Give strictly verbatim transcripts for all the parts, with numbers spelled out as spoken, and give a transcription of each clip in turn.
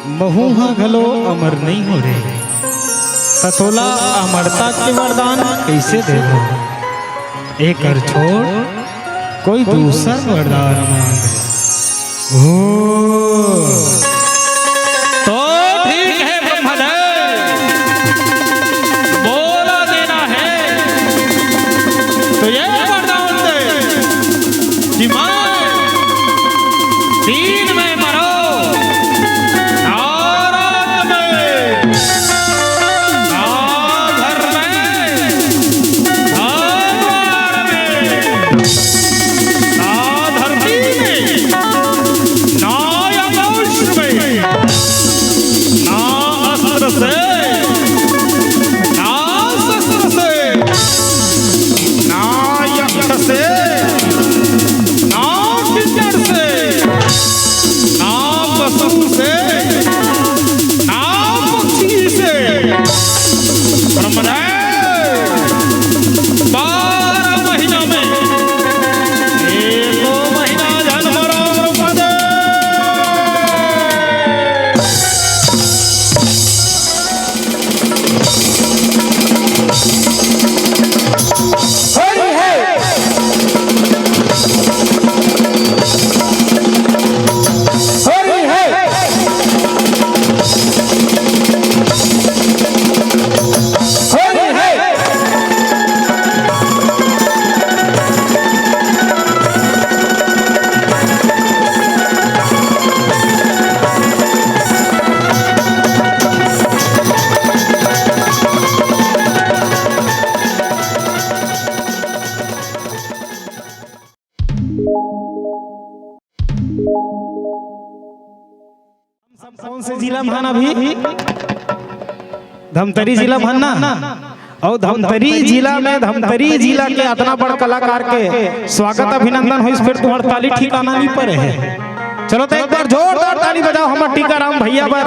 महूं ह घलो अमर नइ हों रे, त तोला अमरता के वरदान कइसे देवों? एकर छोड़ कोई दूसर वरदान मांग। ओ, तो ठीक है ब्रह्मदेव, बोला देना है तो ये वरदान दे कि मैं दिन में मरो, ना रात में, ना घर में, ना द्वार में, ना धरती में, ना आकाश में, ना अस्त्र से, ना शस्त्र से, ना यक्ष से, ना किन्नर से, ना पशु से, ना पक्षी से। ब्रह्मदेव, बारह महीना में एको महीना जन्म राम ब्रह्मदेव। होरी है। होरी है। होरी है। सब कौन से जिला में हन अभी? धमतरी जिला में हन ना? अउ धमतरी जिला में, धमतरी जिला के अतना बड़ कलाकार के स्वागत अभिनंदन होइस, फेर तुम्हर ताली ठिकाना नइ परे हे। चलो तो एक बार जोरदार ताली बजाओ हमर टीकाराम भैया बर,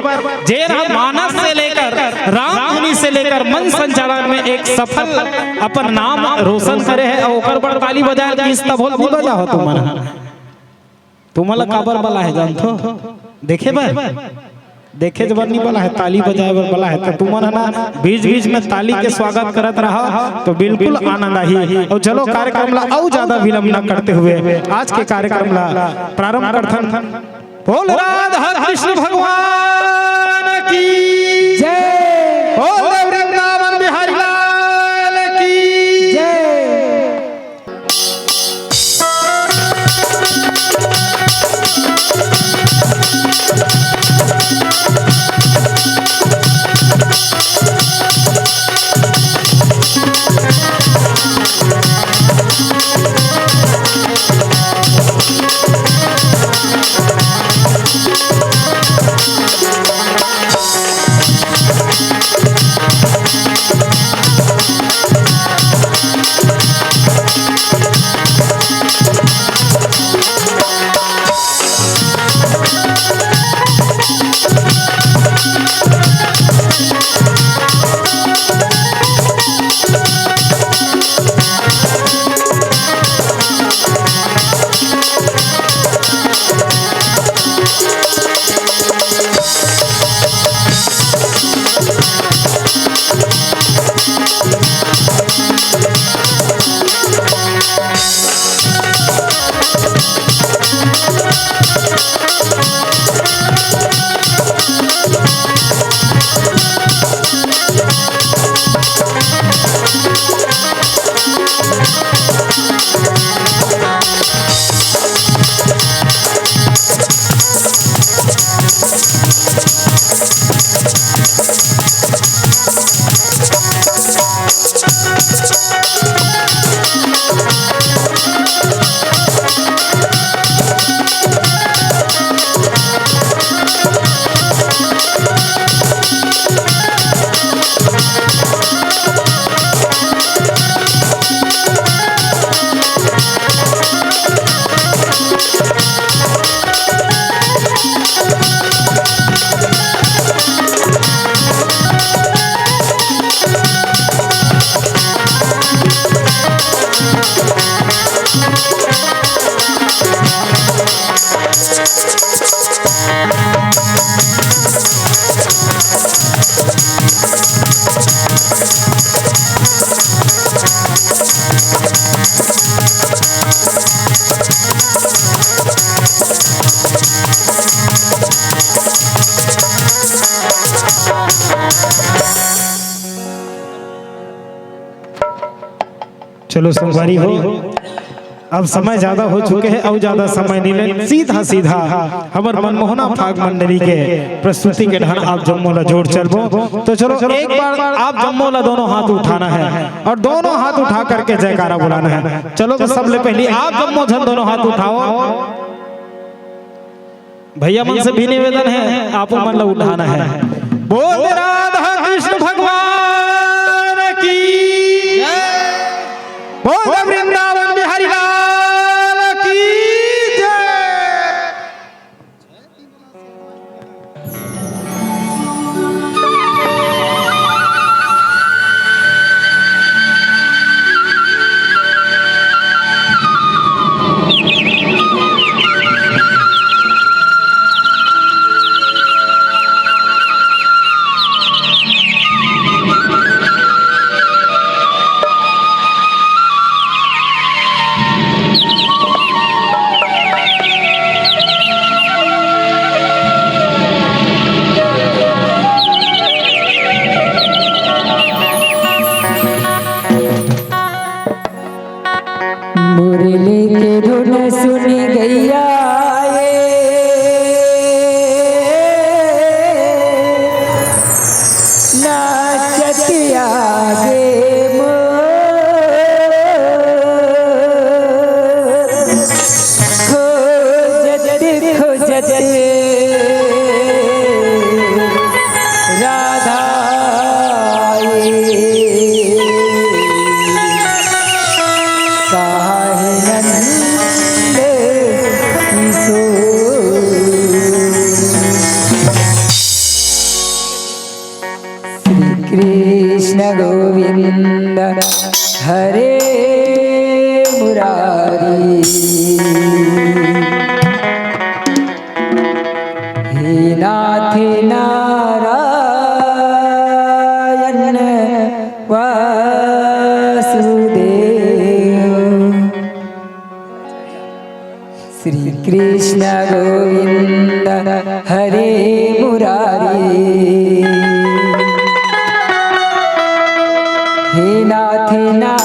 जेन ह मानस से लेकर राम धुनी से लेकर मंच संचालन में एक सफल अपन नाम रोशन करे हे। अउ ओकर बर ताली बजाए किस तभो ल नइ बजाओ तुमन ह। तुमन ला काबर बला हे जानथो? देखे बर? देखे बर नइ बला हे, ताली बजाए बर बला हे। त तुमन ह ना बीच-बीच में ताली के स्वागत करत रहा, तो बिल्कुल आनंद आही। अउ चलो कार्यक्रम ला अउ ज्यादा विलंब न करते हुए आज के कार्यक्रम ला प्रारंभ करथन। बोल राधा कृष्ण भगवान की जय। बोल वृंदावन बिहारी लाल की जय। चलो संगवारी हो, अब समय ज्यादा हो चुके हे, अउ ज्यादा समय नइ ले, सीधा सीधा हमर मनमोहना फाग मंडली के प्रस्तुति के ढंग आप जम्मो ला जोर चलबो। तो चलो एक बार आप जम्मो ला दोनों हाथ उठाना हे अउ दोनों हाथ उठा करके जयकारा बुलाना हे। चलो तो सबले पहिली आप जम्मो झन दोनों हाथ उठाओ। भैया मन से भी निवेदन हे, आपो मन ला उठाना हे। बोल राधा कृष्ण भगवान की, बोल वृंदावन बिहारी लाल की जय। मुरली के धुन सुन गैया आए, नाचत आगे मोर। खोजत खोजत राधा आई, काहे नंद किशोर। श्री कृष्ण गोविंद हरे मुरारी, हे नाथ नारायण वासुदेव। श्री कृष्ण गोविंद हरे मुरारी, हे नाथ नारायण।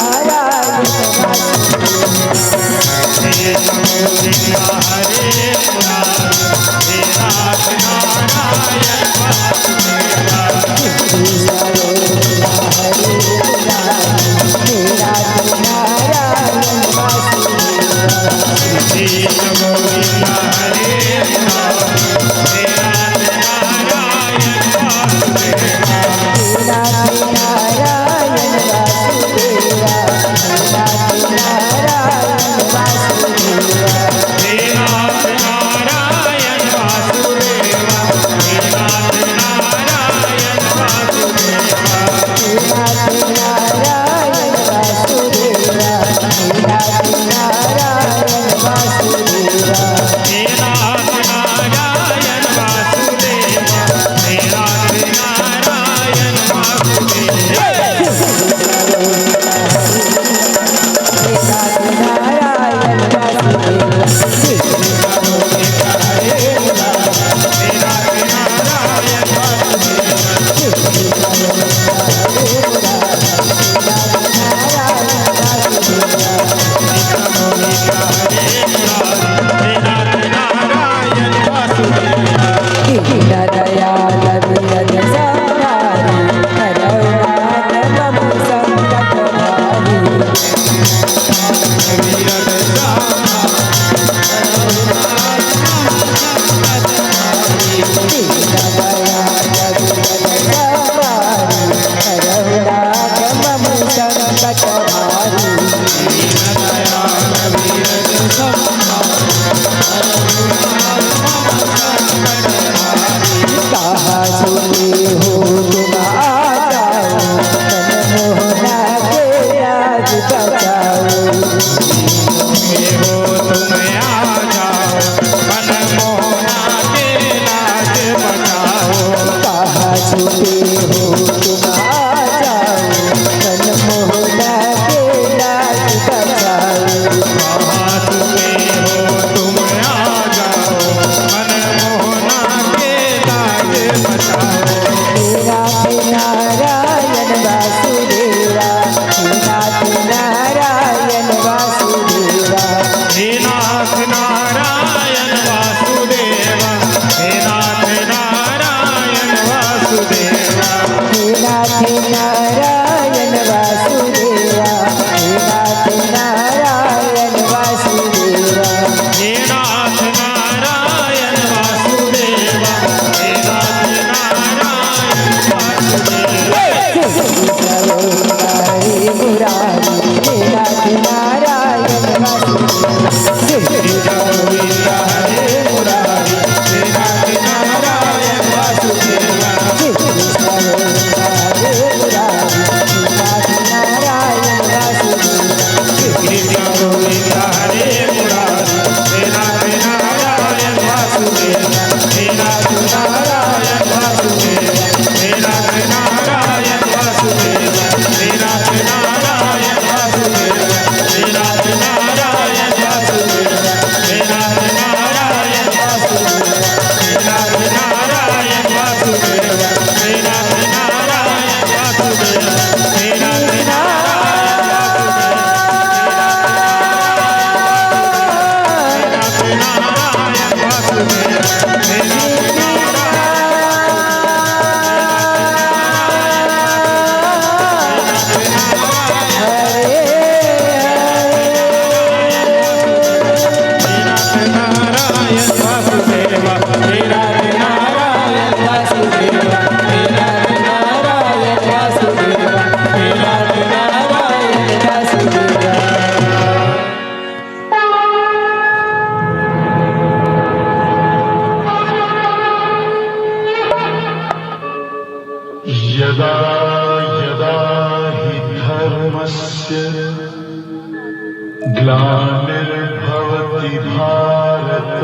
ग्लानिर्भवति भारत,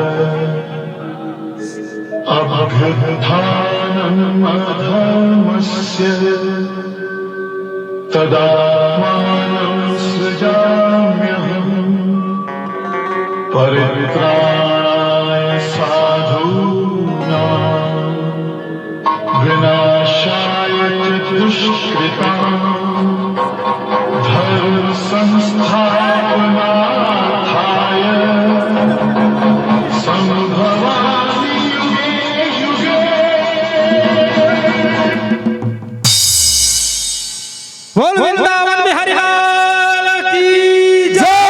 अभ्युत्थानम् अधर्मस्य, तदात्मानं सृजाम्यहम्, परित्राणाय साधूनां विनाशाय च दुष्कृताम्, धर्म संस्थापनार्थाय संभवामि युगे युगे। बोल वृंदावन बिहारी लाल की जय।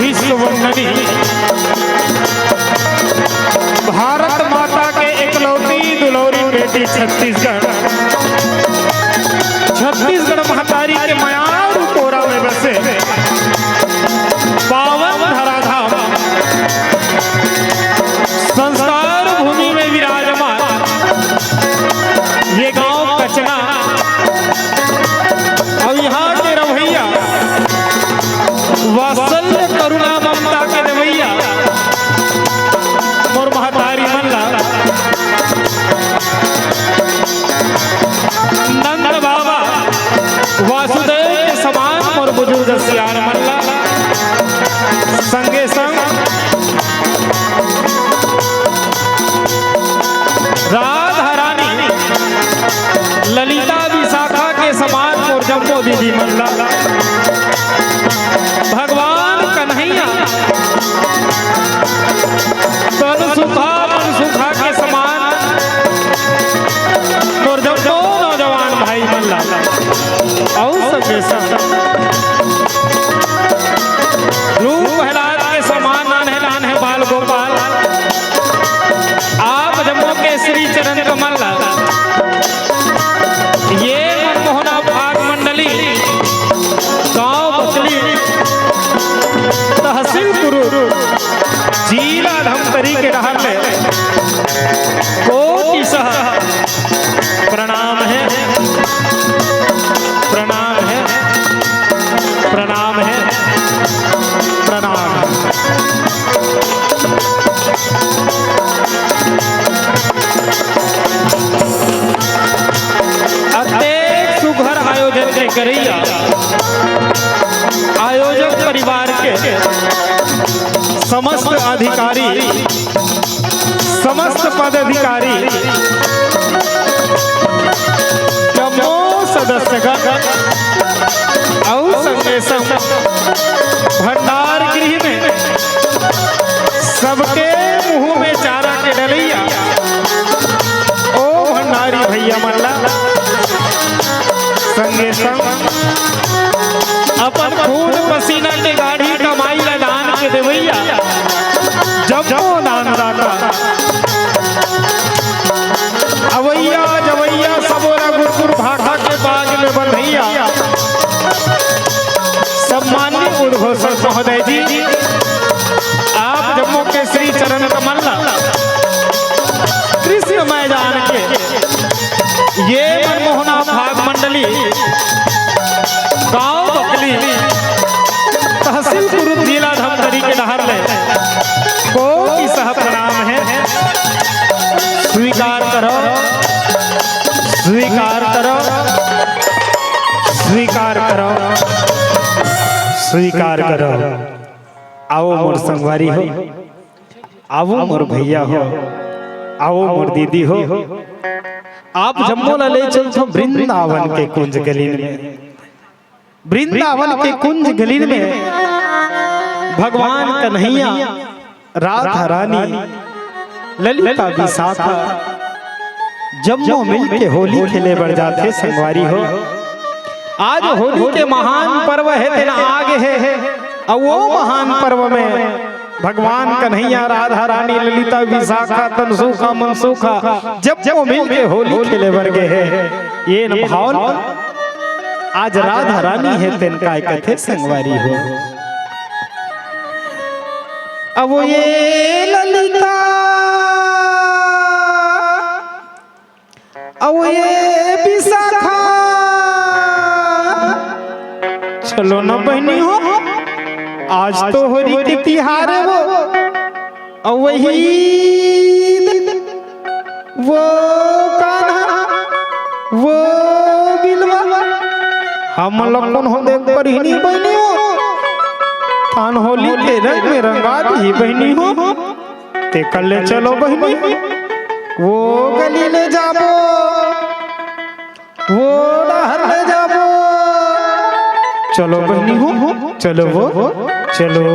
विश्व वंदनी भारत माता के एकलौती दुलौरी बेटी छत्तीसगढ़, छत्तीसगढ़ महतारी के मयारू कोरा में बसे पावन धराधाम संस्कार भूमि में विराजमान ये गांव कचना अउ इहाँ के रवैया वात्सल्य करुणा ममता के देवैया मोर महतारी मन ला, नंद बाबा वासुदेव के समान मोर बुजुर्ग सियान मन ला, संगे संग राधा रानी ललिता विशाखा के समान मोर जम्मो दीदी मन ला, भगवान कन्हैया तन सुखा मन सुखा के समान मोर जम्मो नौजवान भाई मन ला, अउ संगे संग ध्रुव प्रहलाद के समान नान्हे नान्हे बाल गोपाल, आप जम्मो के श्री चरण कमल ला, ये मनमोहना भाग मंडली, गांव बकली, तहसील कुरूर, जिला धमतरी के डहर ले कोटि सह प्रणाम हे, प्रणाम हे, प्रणाम हे, प्रणाम हे। अतेक सुघर आयोजन के करैया आयोजक परिवार के समस्त अधिकारी, समस्त पदाधिकारी, जम्मो सदस्यगण अउ संगे संग भंडार गृह में सबके मुंह में चारा के डलैया ओ भंडारी भैया मन ला, संगे संग अपन खून पसीना के गाढ़ी कमाई ला दान के देवैया जम्मो दानदाता, अवैया जवैया सबो ला गुरगुर भाखा के बाग में बंधैया महोदय जी, आप जम्मो के श्री चरण कमल ला कृष्णमय जान के ये मनमोहना भाग मंडली, गांव बकली, तहसील कुरुद, जिला धमतरी के डहर ले कोटि सह प्रणाम हे। स्वीकार करो, स्वीकार करो, स्वीकार करो, स्वीकार करो। आओ मोर संगवारी हो, आओ मोर भैया हो, आओ मोर दीदी हो, आप जम्मो ला ले चलथों वृंदावन के कुंज गलिन में। वृंदावन के कुंज गलिन में भगवान कन्हैया, राधा रानी, ललिता विशाखा जम्मो मिल के होली खेले बर जाथे संगवारी हो। आज होली के महान पर्व हे, तेन आगे हे, अउ वो महान पर्व में भगवान कन्हैया, राधा रानी, ललिता विशाखा, तनसुखा मनसुखा जम्मो मिल के होली खेले बर गे हे। ये न भाव ल आज राधा रानी हे, तेन काय कथे संगवारी हो। अब ये ललिता, अब ये विशाखा, चलो न बहिनी हो, आज तो होरी के तिहार हे वो। अउ वही वो कान्हा, वो बिलवा, हमन ल कोन हो देख बहिनी, बहिनी हो। थान होली के रंग में रंगा दिही बहिनी हो। तेकर ले चलो बहिनी, वो गली ले जाबो। वो डहर ले जाबो। चलो बहिनी हो, चलो वो, चलो।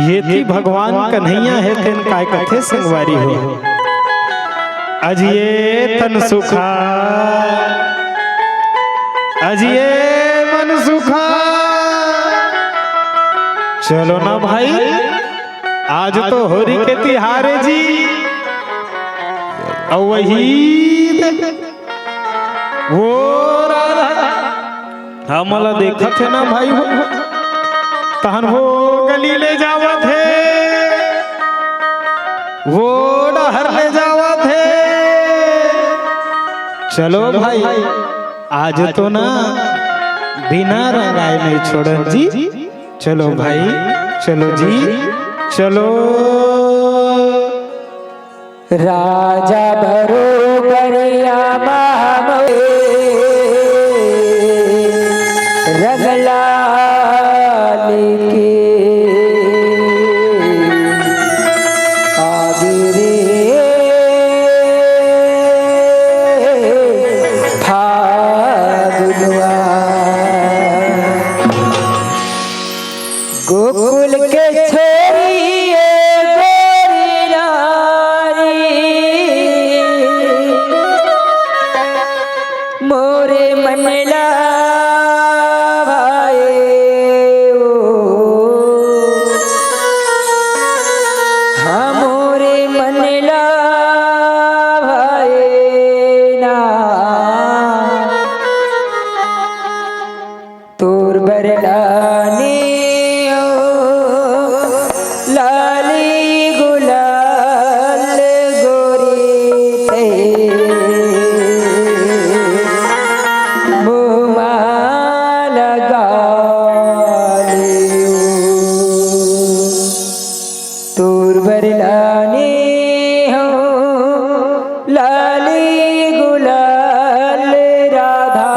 ये थी भगवान कन्हैया हे, तेन काय कथे संगवारी हो। अजिए तन सुखा, अजिए मन सुखा। चलो ना भाई, आज तो होरी के तिहार हे जी। अउ वही वो राधा हमला देखत हे ना भाई हो, तहन वो गली ले जावत हे, वो डहर ले जावत हे। चलो भाई, आज तो ना बिना रंगाए नहीं छोड़न जी। चलो भाई, चलो जी, चलो। राजा बरोबरिया मामले रंगलाल के आगे रे फागुनवा। गोकुल के छोरी ए गोरी नारी, मोरे मन ला भाए ओ, हाँ, मोरे मन ला भाए ना। तोर बर लाने ओ लाली गुलाल गोरी ते मुँह मा लगा ले ओ। तोर बर लाने हो लाली गुलाल राधा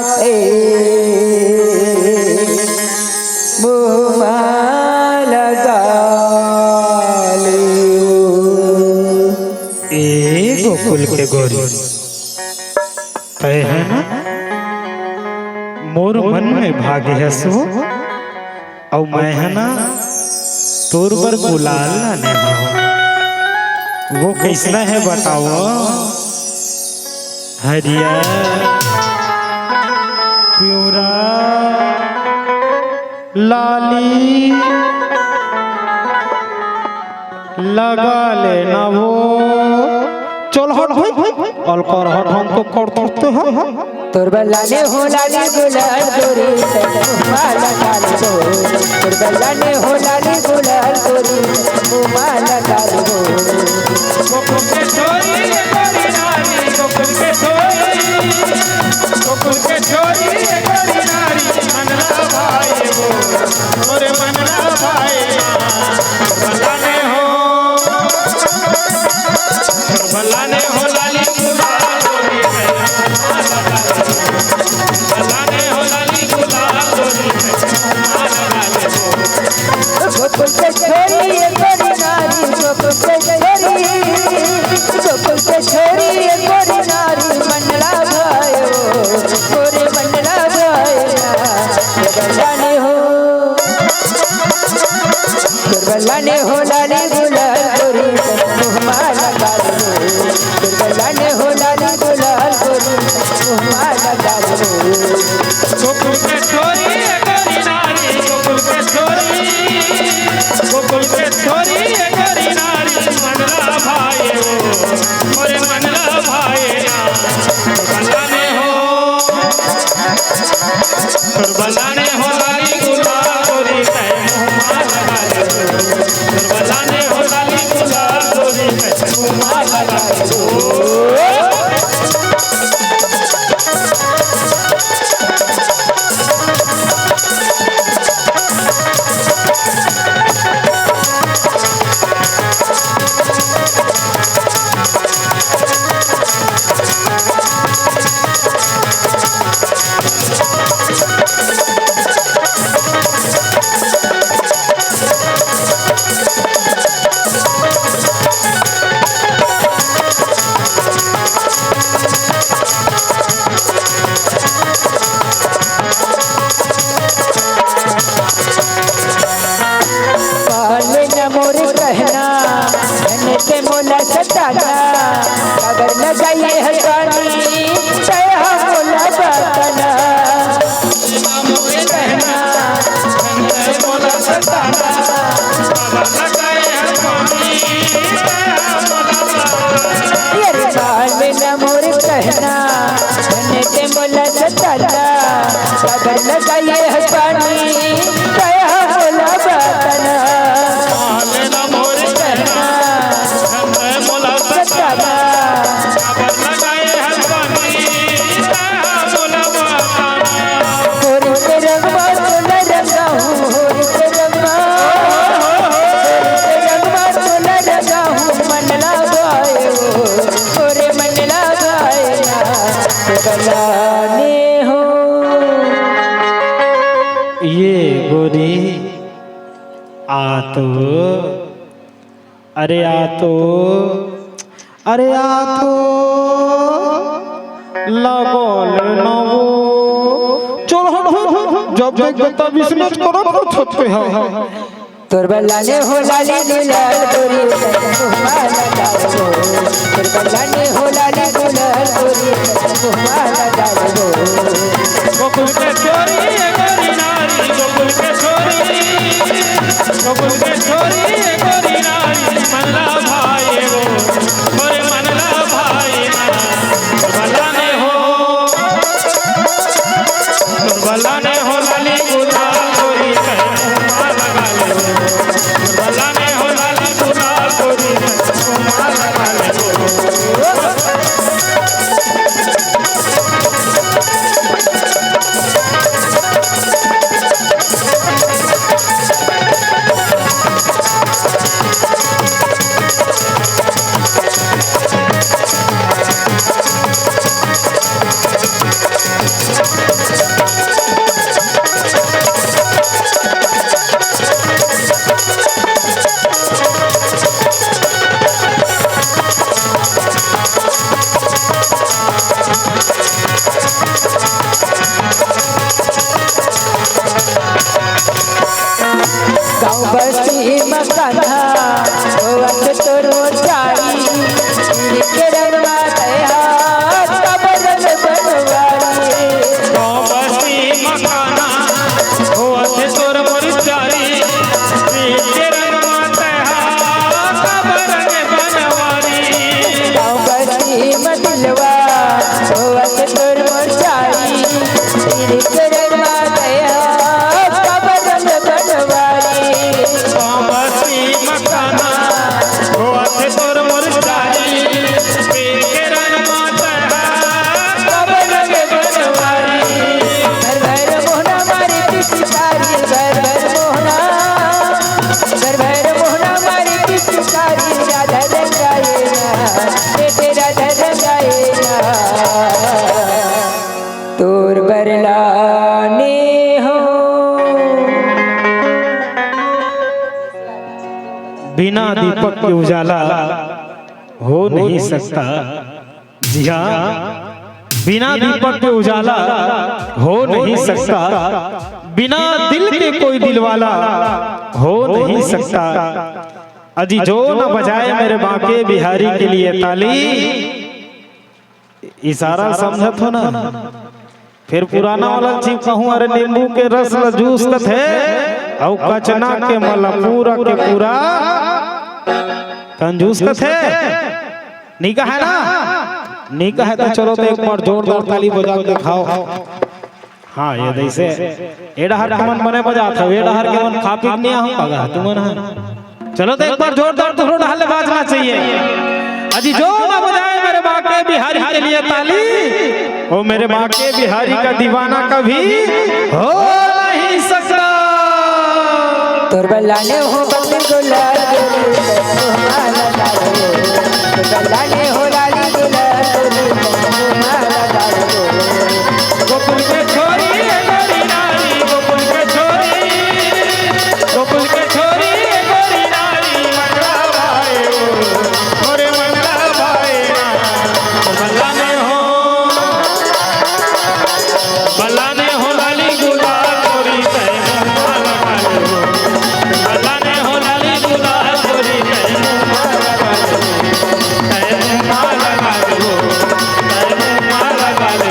से मुँह मा लगा लियो। ए गोकुल के गोरी, तय है ना मोर मन में भागे हस वो। अउ मैं ह ना तोर बर गुलाल लाने हव। वो कइसना हे बताव? हरियर, पिवरा, लाली लगा लेना वो। चल हट भाई, अलकर हट, हम तो कर थोड़ते हैं। तोर बल्ला ने हो लाली गुलाल गोरी, तैं मुँह मा लगा लेबो। तोर बल्ला ने हो लाली गुलाल गोरी, मुँह मा लगा लेबो। गोकुल के छोरी ये गोरी नारी, गोकुल के छोरी, गोकुल के छोरी ये गोरी नारी, मन ला भाए वो, मोरे मन ला भाए ना। बल्ला ने हो, बल्ला ने हो लाली गुलाल गोरी, बल्ला ने हो लाली गुलाल गोरी, गोकुल के छोरी ये गोरी नारी, गोकुल के छोरी, गोकुल के छोरी ये गोरी नारी, मन ला भाए वो, मोरे मन ला भाए ना। बल्ला ने हो, तोर बल्ला ने हो लाली गुलाल गोरी, मुँह मा लगा लेबो। तोर बल्ला ने हो लाली गुलाल गोरी, मुँह मा लगा लेबो। गोकुल के छोरी ये गोरी नारी, गोकुल के छोरी, गोकुल के छोरी ये गोरी नारी, मन ला भाए वो, मोरे मन ला भाए ना। बल्ला ने हो, तोर बल्ला ने हो लाली गुलाल गोरी, तैं मुँह मा लगा लेबो। तोर बल्ला ने हो लाली गुलाल गोरी, तैं मुँह मा लगा लेबो। पाले न मोर कहना, धन के मोला सताना, काबर लगाए हस पानी, तैं हा मोला बताना। पाले न मोर कहना, धन के मोला सताना, काबर लगाए हस पानी, तैं हा मोला बताना। ये रे पाले न मोर कहना, धन के मोला सताना, काबर लगाए हस पानी, तैं हा मोला बताना। पाले न मोर कहना, धन के मोला सताना, काबर लगाए हस पानी, तैं हा मोला बताना। होरी के रंगवा तोला रंगाहूँ, होरी के रंगवा, होरी के रंगवा तोला रंगाहूँ, मन ला भाए वो, मोरे मन ला भाए ना। बल्ला ने हो। ये गोरी आ तो, अरे आ तो, अरे आ तो, लगल न वो। चल हट, हट, हट, जब देख तब इसने करत रहत हे। तोर बल्ला ने हो लाली गुलाल गोरी, तैं मुँह मा लगा लेबो। तोर बल्ला ने हो लाली गुलाल गोरी, तैं मुँह मा लगा लेबो। गोकुल के छोरी ये गोरी नारी, गोकुल के छोरी, गोकुल के छोरी ये गोरी नारी, मन ला भाए वो, मोरे मन ला भाए ना। बल्ला ने हो, बल्ला ने हो लाली गुलाल गोरी, तैं मुँह मा लगा लेबो। बल्ला ने हो लाली गुलाल गोरी, तैं मुँह मा लगा लेबो। गाँव बस्ती म कान्हा होवत तोर मुरझारी, पीर के रंग म तैं हा काबर रंग बनवारी। गाँव बस्ती म कान्हा होवत तोर मुरझारी, पीर के रंग म तैं हा काबर रंग बनवारी। गाँव बस्ती म दिलवा होवत तोर मुरझारी, बिना दीपक के उजाला हो नहीं सकता। जी हाँ, बिना दीपक के उजाला हो नहीं सकता। बिना दिल के कोई दिलवाला हो नहीं सकता। अजी जो न बजाए मेरे बांके बिहारी के लिए ताली। इशारा समझत हो ना? फिर पुराना वाला चीज कहूँ, अरे नींबू के रस ल जूस कथे, अउ कचना के मला पूरा के पूरा कंजूस कथे। नी कहे ना? नी कहे तो चलो तो एक बार जोरदार ताली बजा के दिखाओ। हाँ, ये जैसे ए डहर के मन बने बजात हवे, ए डहर के मन खा पी के नहीं आहूँ, पगा तुमन ह। चलो तो एक बार जोरदार दोनों डहर ले बाजना चाहिए। अजी जो ना बजाए मेरे बांके बिहारी के लिए ताली, ओ मेरे बांके बिहारी का दीवाना कभी हो नहीं सकता। तोर बल्ला ने हो बत्ती गुलाल गोरी, तोर बल्ला ने हो लाली गुलाल गोरी, गोकुल के छोरी, ए गोरी नारी, गोकुल के छोरी, गोकुल के छोरी, ए गोरी नारी, मंगला भाई ओ, मोरे मंगला भाई ना, बल्ला ने हो, बल्ला ने हो लाली गुलाल गोरी, तै मुँह मा लगा ले हो। बल्ला ने हो लाली गुलाल गोरी, तै मुँह मा लगा ले हो। तै मुँह मा लगा ले हो। तै मुँह मा लगा ले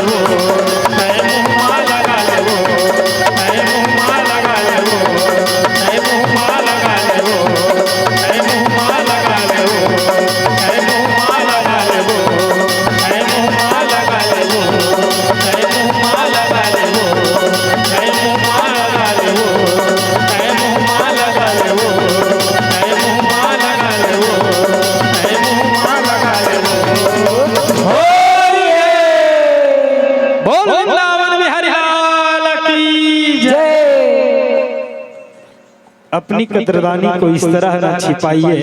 हो। तै मुँह मा लगा ले हो। तै मुँह मा लगा ले हो। तै मुँह मा लगा ले हो। तै मुँह मा लगा ले हो। तै मुँह मा लगा ले हो। बोल वृंदावन बिहारी लाल की जय। अपनी कदरदानी को इस तरह ना छिपाइए।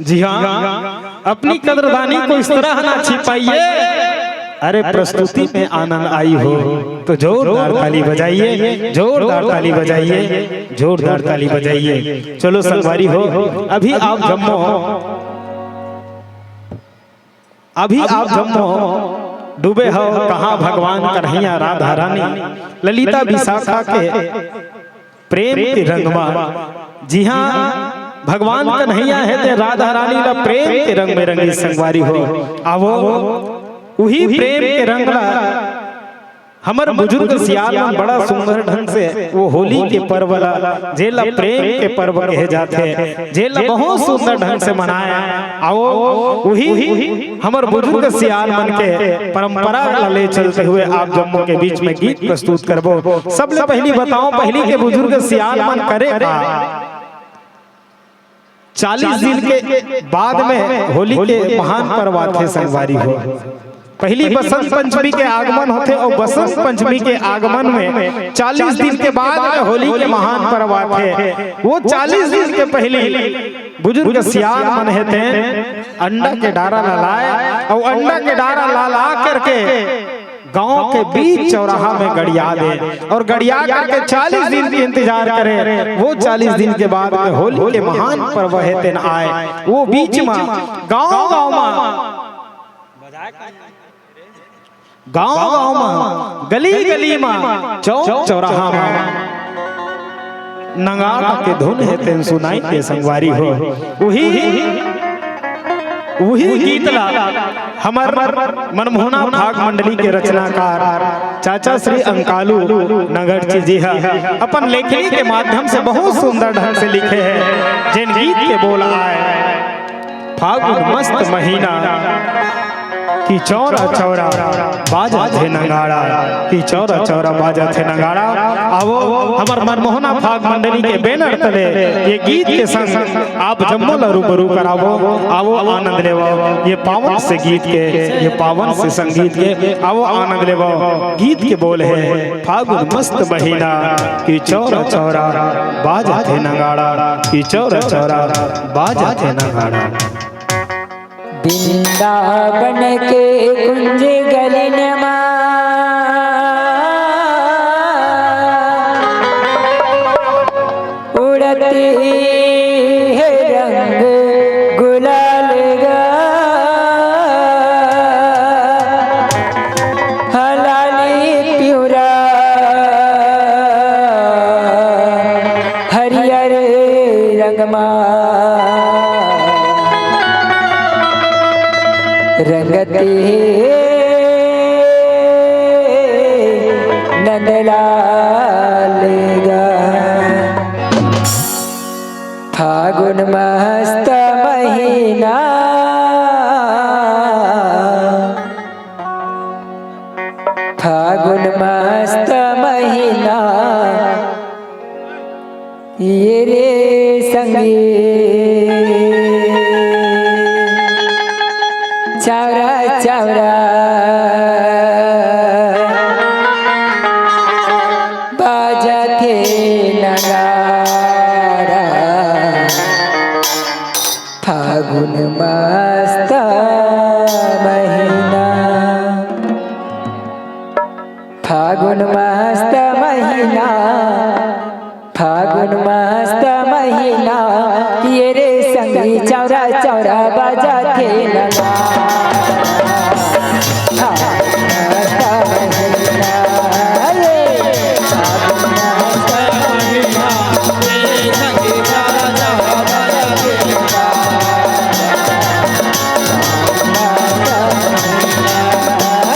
जी हाँ, अपनी कदरदानी को इस तरह ना छिपाइए। अरे प्रस्तुति में आनंद आई हो तो जोरदार ताली बजाइए, जोरदार ताली बजाइए, जोरदार ताली बजाइए। चलो संगवारी हो, अभी आप जम्मो अभी आप जम्मो डूबे हो कहाँ भगवान कन्हैया राधा रानी ललिता विशाखा के प्रेम के रंग मा। जी हाँ, भगवान कन्हैया हे ते राधा रानी ला प्रेम के रंग में रंगी संगवारी हो। आवो, उही प्रेम के रंग ला हमर बुजुर्ग सियान मन बड़ा सुंदर ढंग से वो होली के पर्व ला, जेला प्रेम के पर्व कहे जाथे, जेला बहुत सुंदर ढंग से मनाए। आओ, उही हमर बुजुर्ग सियान मन के परंपरा ला ले चलते हुए आप जम्मो के बीच में गीत प्रस्तुत करबो। सबले पहली बताओ, पहली के बुजुर्ग सियान मन करे का? चालीस दिन के बाद में होली के महान पर्व आथे संगवारी हो। पहली बसंत पंचमी के आगमन होथे और बसंत पंचमी के आगमन में चालीस दिन के बाद में होली के महान पर्व आथे। वो चालीस दिन के पहली बुजुर्ग सियान मन हे तेन अंडा के डारा ला लाए और अंडा के डारा ला ला करके गांव के बीच चौराहा में गड़िया दे और गड़िया करके चालीस दिन के इंतजार करे। वो चालीस दिन के बाद में होली के महान पर्व हे तेन आए। वो बीच में गांव गांव में गांव गांव में गली गली में चौक चौराहा में नगाड़ा के धुन हे तेन सुनाई के संगवारी हो। उही उही गीत ला हमर मनमोहना भाग मंडली के रचनाकार चाचा श्री अंकालू नगरची जी हा अपन लेखनी के माध्यम से बहुत सुंदर ढंग से लिखे हे, जेन गीत के बोल आए, फागुन मस्त महीना कि चौरा चौरा बाजत हे नगाड़ा, कि चौरा चौरा बाजत हे नगाड़ा। आवो हमर मनमोहना भाग मंडली के बैनर तले ये गीत के संग आप जम्मो ला रूबरू करावो। आवो आनंद लेवो ये पावन से गीत के, ये पावन से संगीत के। आवो आनंद लेवो। गीत के बोल हे फागुन मस्त महीना कि चौरा चौरा बाजत हे नगाड़ा, कि चौरा चौरा बाजत हे नगाड़ा। वृंदावन के कुंज गलिन मा उड़ती है रंग रंगमा रंगती नंदलाल गा। फागुन मस्त महीना, फागुन मस्त महीना, ये रे संगी, चावरा चावरा बाजथे नगाड़ा। फागुन मस्त महीना, फागुन मस्त महीना, फागुन मस्त महीना, ये रे संगी चावरा चावरा बाजथे नगाड़ा। फागुन मस्त महीना,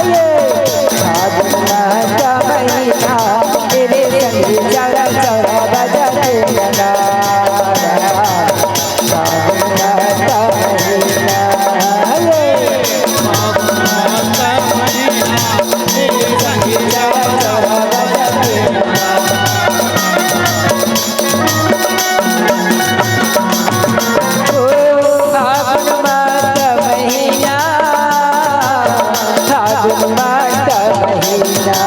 ये फागुन मस्त महीना, ये रे संगी चावरा चावरा बाजथे नगाड़ा। ओ फागुन मास महीना, फागुन मास महीना, फागुन मास महीना, फागुन मास महीना।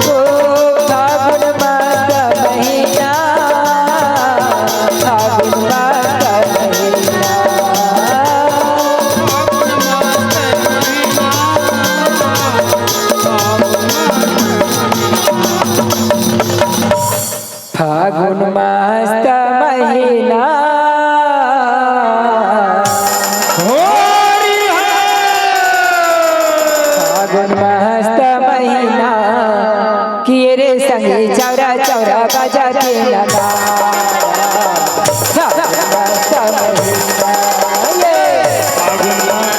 ओ फागुन मास महीना, फागुन मास महीना। फागुन मस्त महीना। होरी हो। फागुन मस्त महीना, कि रे संगी चावरा चावरा बाजथे नगाड़ा। फागुन मस्त महीना, ये। फागुन मस्त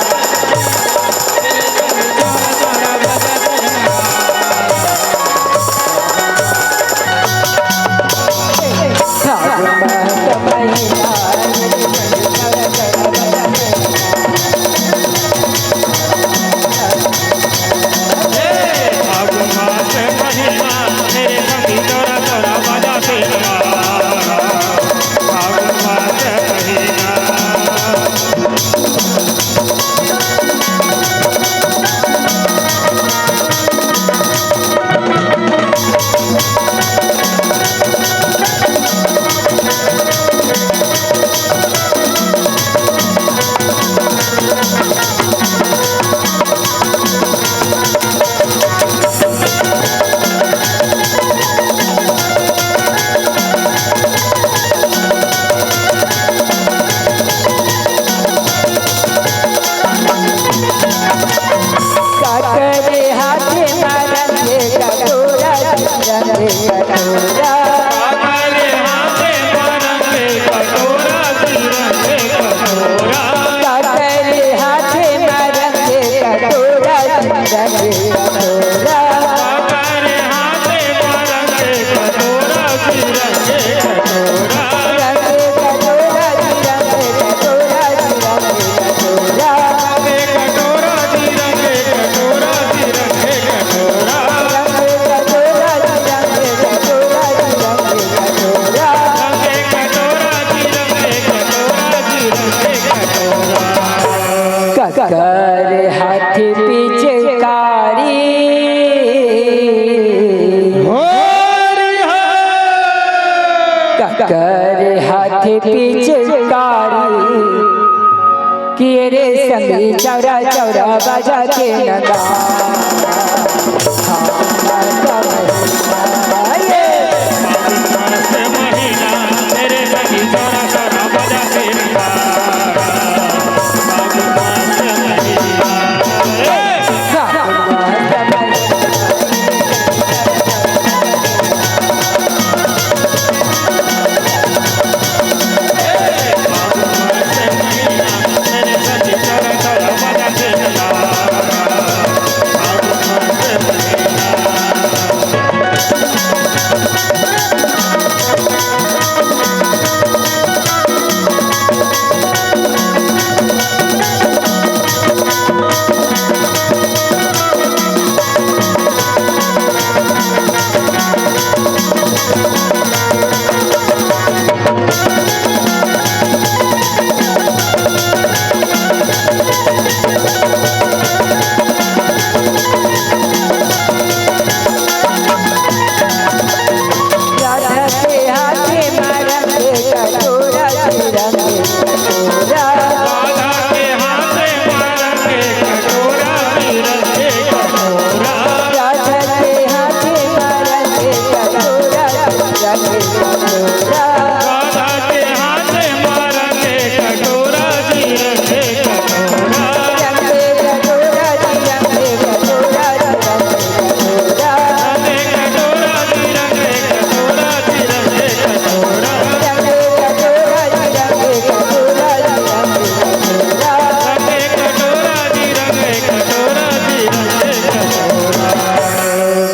काकरे हाथे मा रंग के कटोरा, रंग के कटोरा। काकरे हाथे मा रंग के कटोरा, रंग के कटोरा। काकरे हाथे मा रंग के कटोरा, रंग के कटोरा। काकरे हाथे मा रंग के कटोरा, रंग के कटोरा। काकरे हाथे पिचकारी। होरी हो। काकरे हाथे पिचकारी, कि रे संगी चावरा चावरा बाजथे नगाड़ा।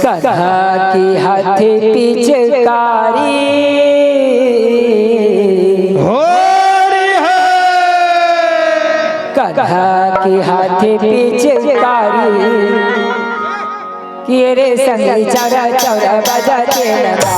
कन्हा के हाथे पिचकारी। हो रे हो। कन्हा के हाथे पिचकारी। कि रे संगी चौरा चौरा बजा के लगा।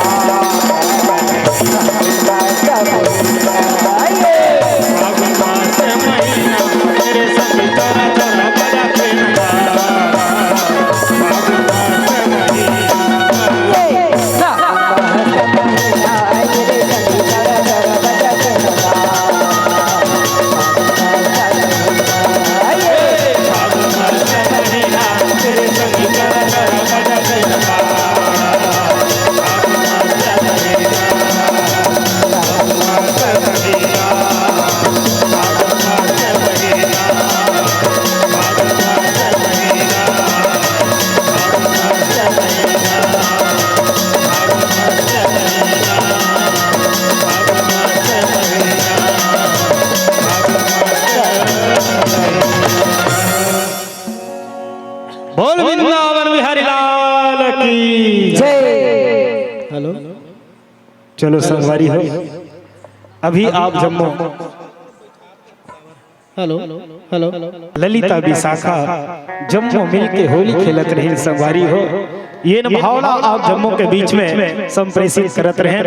बोल वृंदावन बिहारी लाल की जय। हेलो, चलो संगवारी हो, अभी आप जम्मो हेलो, हेलो। ललिता विशाखा जम्मो मिल के होली खेलत रहिन संगवारी हो। ये न भावना आप जम्मो के बीच में संप्रेषित करत रहेन।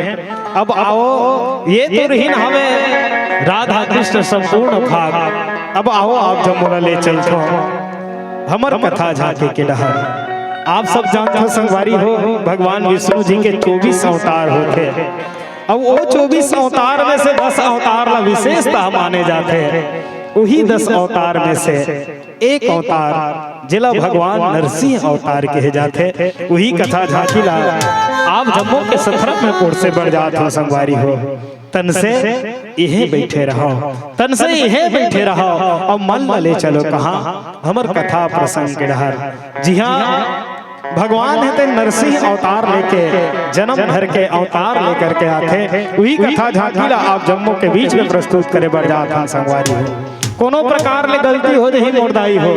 अब आओ, ये तो रहिन हवे राधा कृष्ण संपूर्ण भाग। अब आओ आप जम्मो ला ले चलथो हमर कथा झांकी के डहर। आप सब जानथो संगवारी हो, भगवान विष्णु जी के चौबीस अवतार होथे। अब वो चौबीस अवतार में से दस अवतार ला विशेषता माने जाथे। वही दस अवतार में से एक अवतार, जेला भगवान नरसिंह अवतार कहे जाथे, वही कथा झांकी ला आप जम्मो के सथरा में पोर से बढ़ जात हो संगवारी हो। तन से इहे बैठे रहो, तन से इहे बैठे रहो, अब मन ला ले चलो कहाँ हमर कथा प्रसंग के डहर। जी हाँ, भगवान हे ते नरसिंह अवतार लेके, जन्म धर के अवतार लेकर के आथे। वही कथा झांकी ला आप जम्मो के बीच में प्रस्तुत करे बर जात हन संगवारी हो। कोनो प्रकार ले गलती हो जही मोर दाई हो,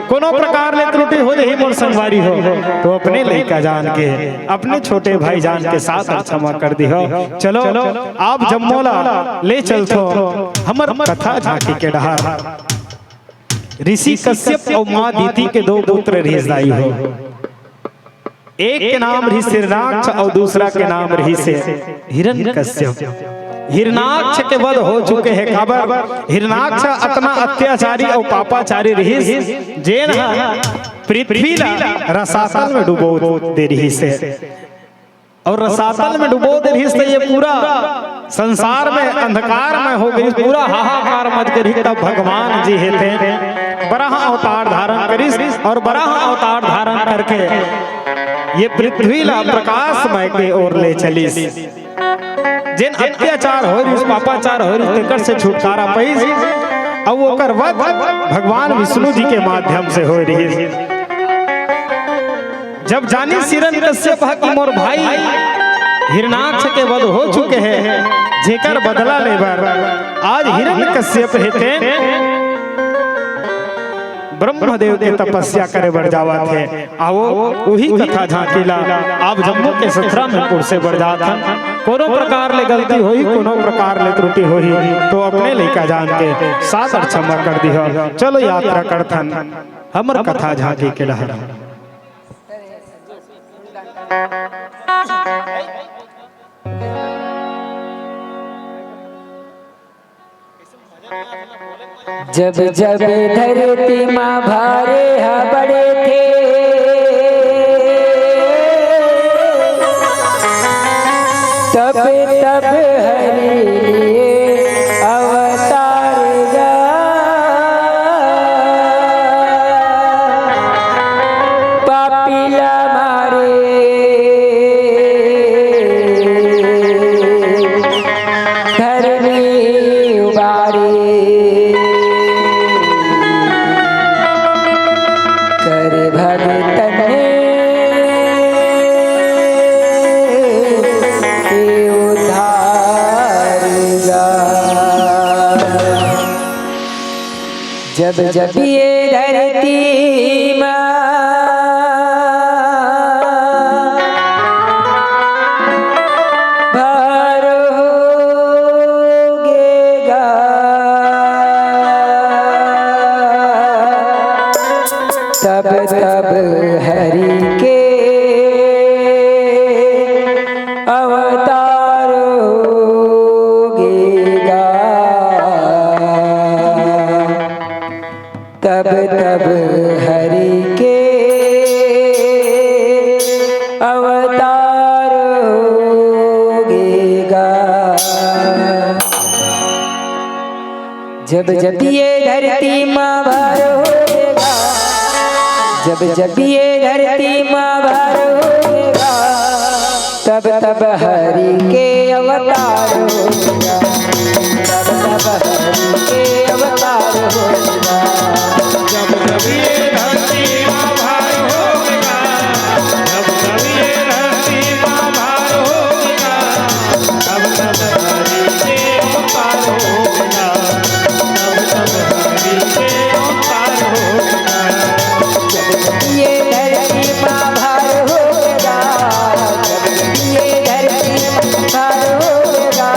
कोनो प्रकार ले त्रुटि हो जही मोर संगवारी हो, तो अपने लइका जान के, अपने छोटे भाई जान के साथ क्षमा कर दिहो। चलो, आप जम्मो ला ले चलथो हमर कथा झांकी के डहर। ऋषि कश्यप अउ माँ दीति के दो पुत्र रिहिस दाई हो। एक के नाम रिहिस हिरणाक्ष अउ दूसरा के नाम रिहिस हिरण्यकश्यप। हिरणाक्ष के वध हो चुके हे, काबर हिरणाक्ष अतना अत्याचारी अउ पापाचारी रिहिस, जेन ह पृथ्वी ला रसातल में डुबो दे रिहिस हे। अउ रसातल में डुबो दे रिहिस, त ये पूरा संसार में अंधकार में हो गई, पूरा हाहाकार मच गई। तब भगवान जी हे ते बराह अवतार धारण करिस अउ बराह अवतार धारण करके ये पृथ्वी ला प्रकाशमय के ओर ले चलिस। जेन अत्याचार हो रिहिस, पापाचार हो रिहिस, तेकर से छुटकारा पाइस। अउ ओकर वध भगवान विष्णु जी के माध्यम से हो रिहिस। जब जानिस हिरण्यकश्यप ह कि मोर भाई हिरणाक्ष के वध हो चुके हे, जेकर बदला लेबर आज हिरण्यकश्यप हे तेन ब्रह्मदेव के तपस्या करे बर जावत हे। आओ, उही कथा झांकी ला आप जम्मो के सथरा में पुर से बढ़ जात हन। कोनो प्रकार ले गलती होही, कोनो प्रकार ले त्रुटि होही, तो अपने लइका जान के सादर क्षमा कर दिहो। चलो यात्रा करथन हमर कथा झांकी के डहर। जब जब धरती मा भारे हा बड़े थे, तब तब हरि लिए अवतार गा। पापी ला मारे धरनी उबारी, कर भगतन के उद्धार गा। जब जब ये धरती मा जब जब ये धरती माँ भार होएगा, जब जब ये धरती माँ भार होएगा, तब तब हरि के अवतार होएगा, तब तब हरि के अवतार होएगा। जब जब ये धरती माँ भार होएगा, जब जब ये धरती माँ भार होएगा, तब तब हरि के अवतार होएगा, तब तब हरि के अवतार होएगा। जब जब ये धरती माँ भार होएगा, जब जब ये धरती माँ भार होएगा,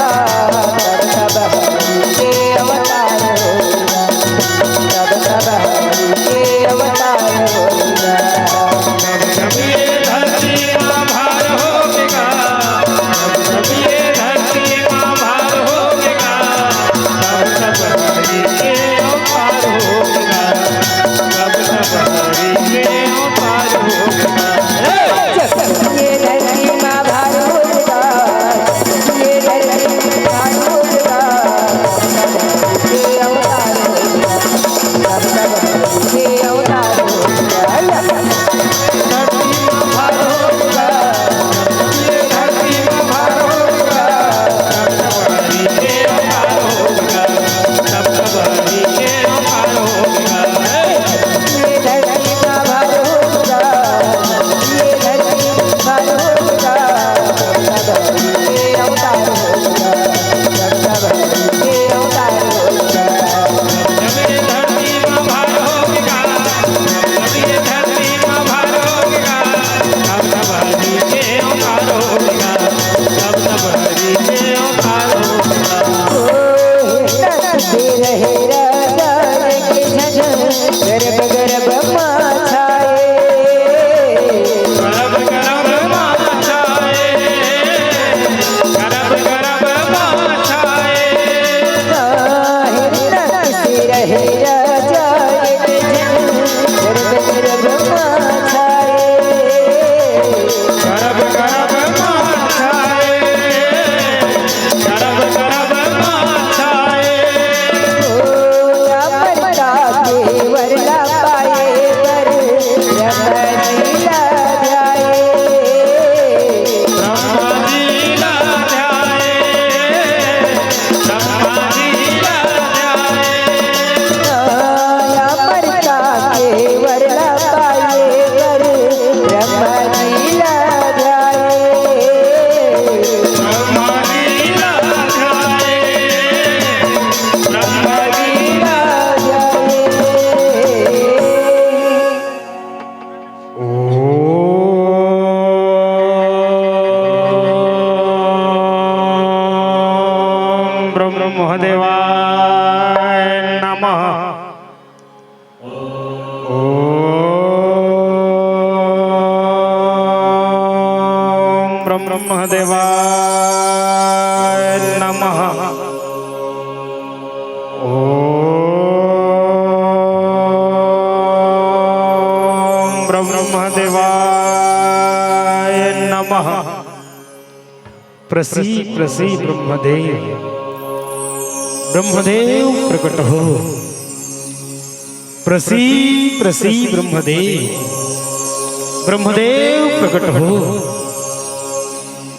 तब तब हरि के अवतार होएगा, तब तब हरि के अवतार होएगा। जब जब ये धरती माँ भार होएगा, जब जब ये धरती माँ भार होएगा, तब तब हरि के अवतार होएगा, तब तब हरि के अवतार होएगा। जब जब ये धरती माँ भार होएगा, ये धरती माँ भार होएगा, तब तब हरि के अवतार होएगा, तब तब हरि के अवतार होएगा। ॐ ब्रह्मदेवाय नमः। ॐ ब्रह्मदेवाय नमः। ॐ ब्रह्मदेवाय नमः। प्रसी प्रसी ब्रह्मदेव, ब्रह्मदेव प्रकट हो। प्रसी प्रसी ब्रह्मदेव, ब्रह्मदेव प्रकट हो।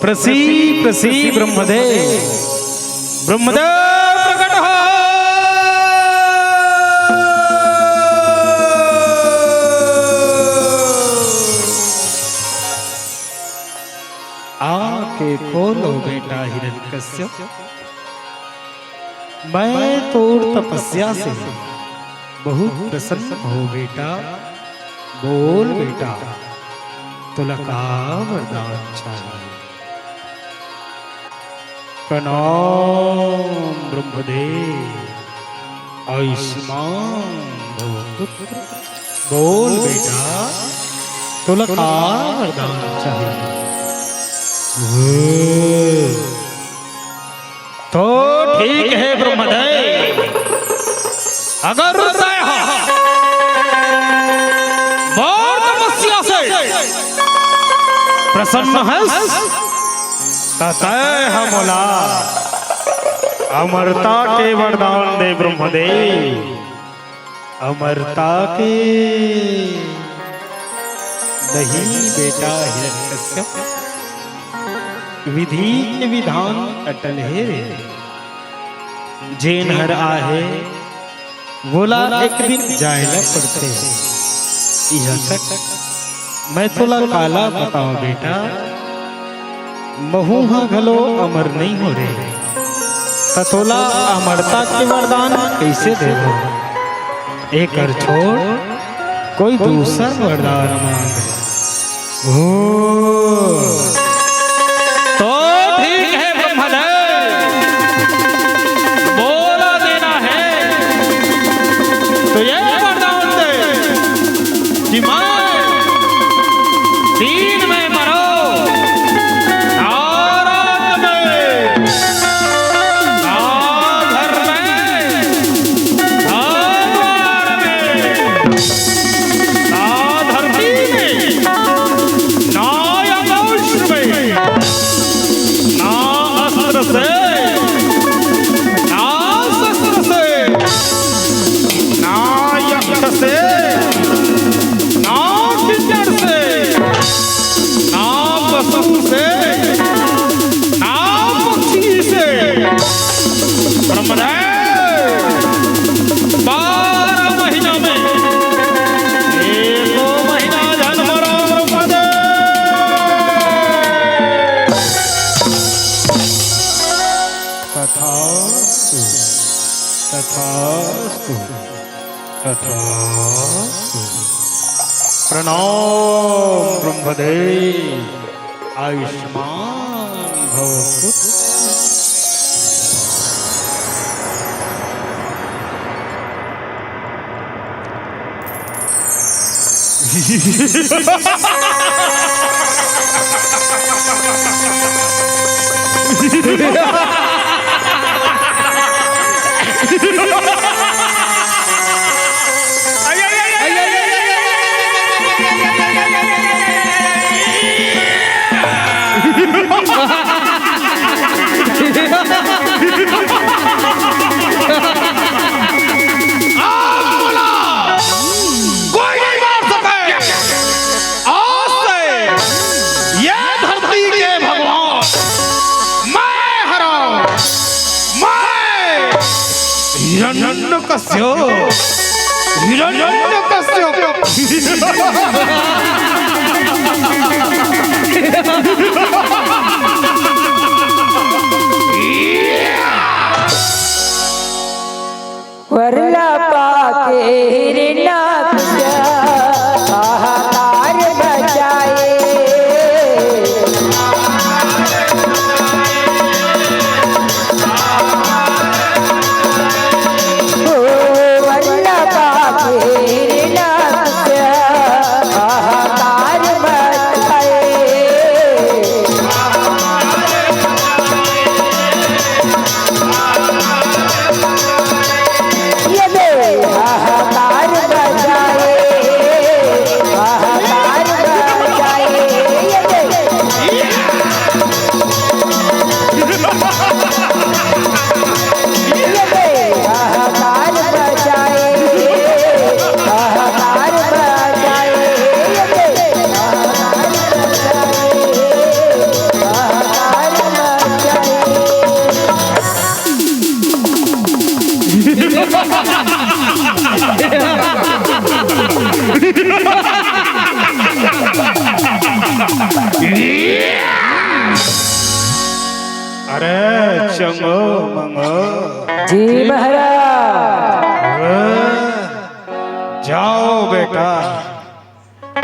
प्रसी प्रसी ब्रह्मदेव, ब्रह्मदेव प्रकट हो। आके खोलो बेटा हिरण्यकश्यप, मैं तोर तपस्या से बहुत प्रसन्न हो बेटा। बोल बेटा, तोला का वरदान चाहिए? प्रणाम ब्रह्मदेव, आयुष्मान भव पुत्र। बोल बेटा, तोला का वरदान चाहिए? तो ठीक है ब्रह्मदेव, अगर तैं ह मोर तपस्या से प्रसन्न हस, त तैं ह मोला अमरता के वरदान दे ब्रह्मदेव, अमरता के। नहीं बेटा हिरण्यकश्यप, विधि के विधान अटल हे रे। जेन हर आहे, वोला एक दिन जाए ला पड़थे। इहाँ तक मैं तोला काला बताओं बेटा, महूं ह घलो अमर नइ हों रे, त तोला अमरता के वरदान कइसे देवों? एकर छोड़, कोई दूसर वरदान मांग। हो। तो ठीक है ब्रह्मदेव, बोला देना है तो ये वरदान दे कि मैं दिन में मरो, ना रात में, ना घर में, ना द्वार में, ना धरती में, ना आकाश में, ना अस्त्र से, ना शस्त्र से, ना यक्ष से, ना किन्नर से, ना पशु से, ना पक्षी से, ब्रह्मदेव, बारह महीना में एको महीना झन मरो ब्रह्मदेव। तथास्तु, तथास्तु, तथास्तु। प्रणाम ब्रह्मदेव। आयुष्मान भव पुत्र। कोई नहीं मार सके। आज से ये धरती के भगवान मैं हरा, मैं हिरण्यकश्यप, हिरण्यकश्यप। वरला पाके हिरण्यकश्यप हाहाकार मचाए। ओ वरला पाके हिरण्यकश्यप हाहाकार मचाए। ये दे हाहाकार मचाए, हाहाकार मचाए, ये दे। ये दे हाहाकार मचाए, हाहाकार मचाए, ये दे हाहाकार मचाए, हाहाकार मचाए। अरे चंगो मंगो। जी महाराज। जाओ बेटा,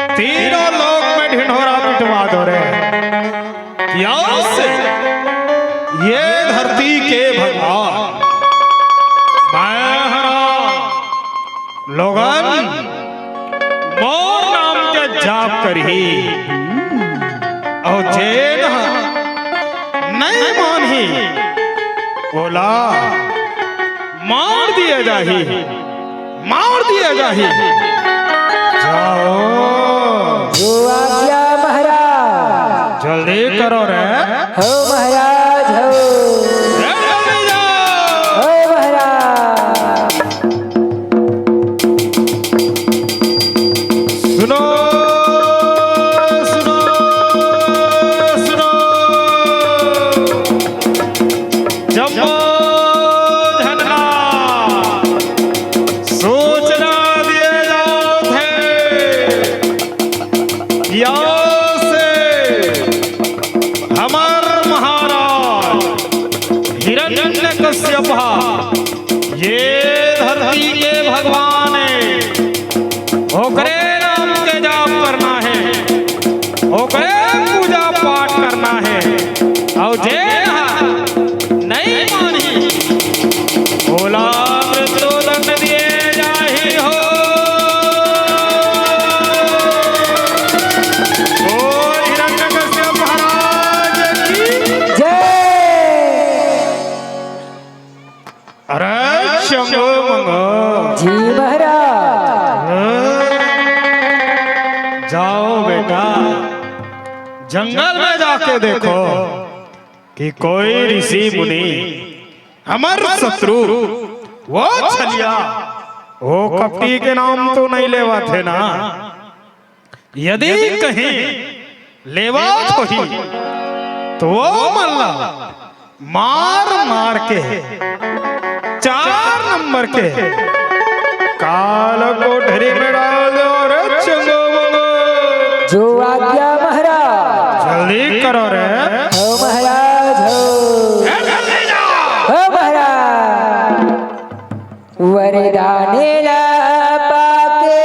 तीनों लोक में ढिंढोरा पिटवा दो रे। यस, ये धरती के भगवान मैं हरा, लोगन मोर नाम के जाप करही, अउ जेन ह नहीं मानही, ओला मार दिया जाही। मार दिया जाही। जाओ। जो आज्ञा महाराज। जल्दी करो रे। हो महाराज हो। रे जल्दी जाओ। या से हमर महाराज हिरण्यकश्यप ह ये धरती के भगवान हे, ओकरे नाम के जाप करना हे, ओकरे पूजा पाठ करना हे। अउ जे ह नइ मानही, ओला मृत्युदंड दिए जाही हो। बोल हिरण्यकश्यप महाराज की। जय। अरे चंगो मंगो। जी महाराज। जाओ बेटा, जंगल में जाके देखो कि कोई ऋषि मुनि, हमर शत्रु, वो छलिया, वो कपटी के नाम तो नइ लेवत हे ना? यदि कहीं लेवत होही, तो वो मन ला मार मार के चार नंबर के काल कोठरी में डाल दो रे चंगो मंगो। जो आज्ञा महाराज। जल्दी करो रे। हो महाराज हो। ए, जल्दी जाओ। हो महाराज। वरदान ला पाके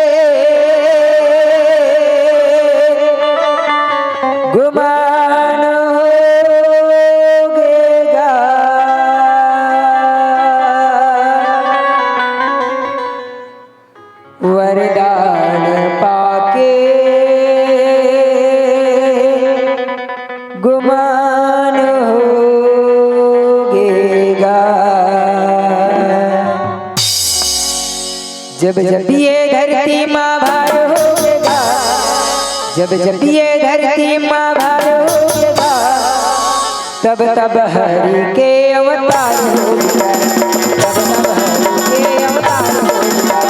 गुमान हो गेगा। वरदान पाके गुमान हो गेगा। जब जब ये धरती माँ भार हो गेगा, जब जब ये धरती माँ भार हो गेगा, तब तब हरि के अवतार हो गेगा, तब तब हरि के अवतार हो गेगा।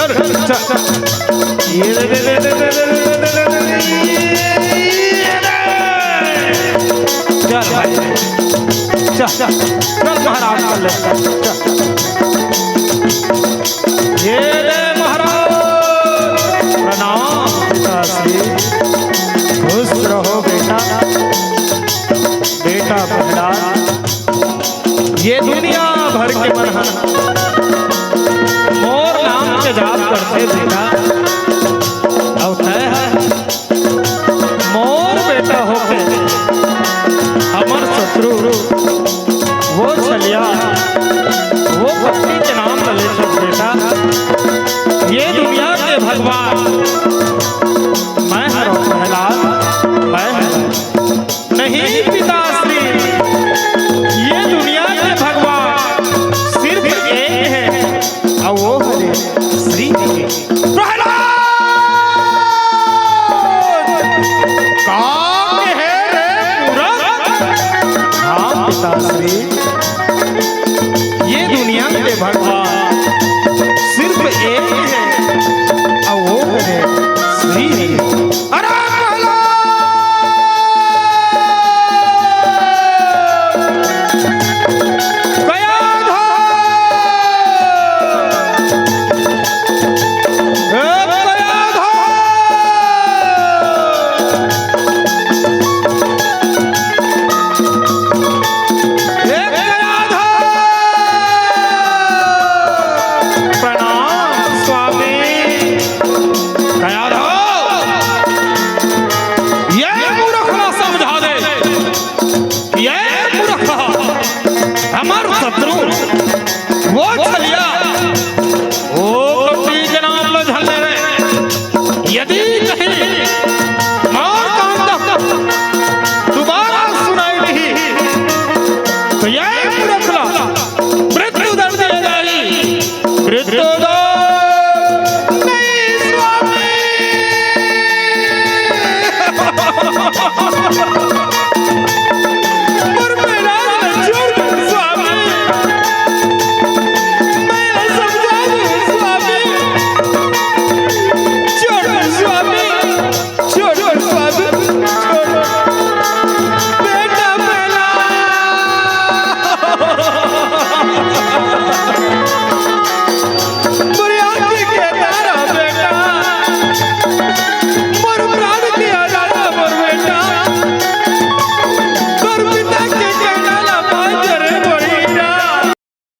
चल, चल, चल। ये दे, दे, दे। चल भाई, चल, चल। चल महाराज, कर ले, चल, चल। ये दे महाराज, प्रणाम पिताश्री। खुश रहो बेटा, बेटा प्रहलाद। ये दुनिया भर के मन ह मोर नाम के जाप करथे बेटा। अउ तैं ह मोर बेटा होके हमर शत्रु वो छलिया, वो पत्नी के नाम ल लेथस बेटा। ये दुनिया के भगवान मैं हरौं प्रहलाद, मैं हरौं। नहीं पिताश्री, ये दुनिया के भगवान सिर्फ एक हे, अउ वो हरे श्री जी। प्रहलाद! का कहे रे मूरख? हाँ पिताश्री, ये दुनिया के भगवान सिर्फ एक हे, अउ वो हरे श्री जी। अरे प्रहलाद! कया धो! ए कया धो! ए कया धो! प्रणाम स्वामी। कया धो, ये मूरख ला समझा दे, ये मूरख हमर शत्रु, वो छलिया, वो पति के नाम ला झन लेवे। यदि कहीं मोर कान तक दुबारा सुनाई दिही, तो ये मूरख ला मृत्यु दंड दिया जाही। मृत्युदंड नहीं स्वामी।